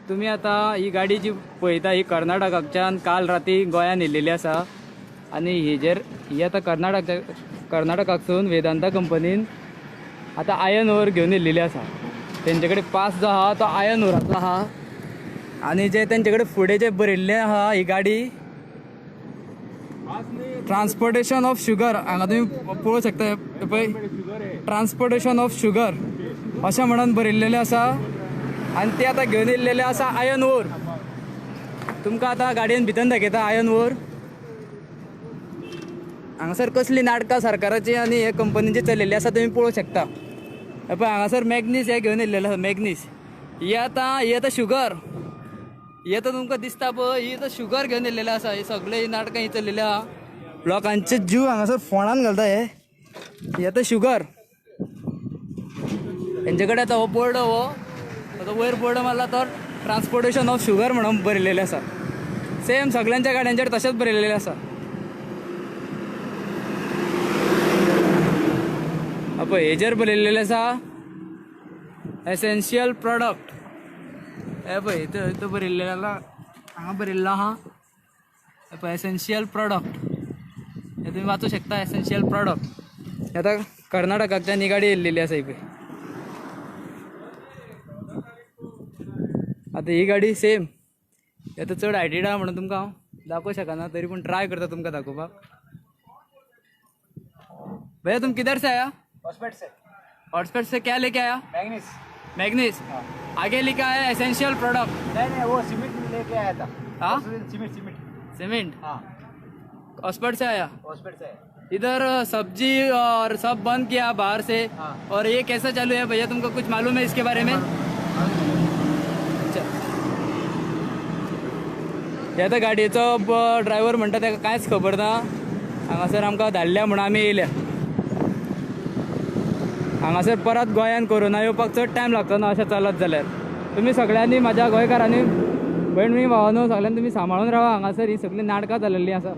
तुम्ही आता ही गाडी जी पळयता ही कर्नाटकाच्यान काल राती गोंयान येयलेली आसा आनी हेजेर ही आतां कर्नाटकाकसून वेदांता कंपनीन आतां आयर्न ओर घेवन येयलेली आसा. तेंचे कडेन पास जो आहा तो आयर्न ओराचो आहा आनी जे तेंचे कडेन फुडें जे बरयल्लें आहा ही गाडी ट्रान्सपोर्टेशन ऑफ शुगर, हांगा तुमी पळोवंक शकता पळय ट्रान्सपोर्टेशन ऑफ शुगर अशें म्हणून बरयल्लेलें आसा आनी ते आतां घेवन येयल्लेले आसा आयर्न ओर. तुमकां आतां गाडयेन भितर दाखयता आयर्न ओर. हांगासर कसली नाटकां सरकाराची आनी हे कंपनीची चलिल्ली आसा तुमी पळोवंक शकता. पळय हांगासर मॅग्नीस हे घेवन येयल्लेले आसा, मॅग्नीस. ही आतां शुगर, ही आतां तुमकां दिसता पळय, ही आतां शुगर घेवन येयल्लेले आसा. हे सगळे ही नाटकां ही चलिल्ली आहा, लोकांचे जीव हांगासर फोणान घालता हे. ही आतां शुगर तेंचे कडेन आतां हो बोर्ड, हो आतां वयर बोर्ड मारला तो ट्रान्सपोर्टेशन ऑफ शुगर म्हणून बरयलेलें आसा. सेम सगळ्यांच्या गाड्यांचेर तशेंच बरयलेलें आसा. पळय हेजेर बरयलेलें आसा एसेन्शियल प्रोडक्ट. हे पळय इथं बरयल्लें हांगा बरयल्लो आहा पळय एसेन्शियल प्रोडक्ट. हे तुमी वाचूं शकता एसेन्शियल प्रोडक्ट. आतां कर्नाटकाच्यान ही गाडी येयल्लेली आसा ही पळय. आतां ही गाडी सेम आतां चड हायटेड आहा म्हणून तुमकां हांव दाखोवंक शकना, तरी पूण ट्राय करता तुमकां दाखोवपाक. भैया तुम किधर से आया? हॉस्पेट से. हॉटस्पॉट से क्या लेके आया? मैग्नीस. मैग्नीस. हाँ. आगे लिखा है एसेंशियल प्रोडक्ट. नहीं नहीं, वो सीमेंट लेके आया था. हाँ? Cement cement. सीमेंट. हाँ. हॉस्पिटल से आया? हॉस्पिटल से. इधर सब्जी और सब बंद किया बाहर से. हाँ. और ये कैसा चालू है भैया, तुमको कुछ मालूम है इसके बारे में? हे आतां गाडयेचो ड्रायव्हर म्हणटा ताका कांयच खबर ना. हांगासर आमकां धाडल्या म्हणून आमी येयल्या. हांगासर परत गोंयान कोरोना येवपाक चड टायम लागचो ना अशें चलत जाल्यार. तुमी सगळ्यांनी म्हाज्या गोंयकारांनी, भयणी भावानो, सगळ्यांनी तुमी सांबाळून रावा. हांगासर ही सगळीं नाटकां चलिल्लीं आसा.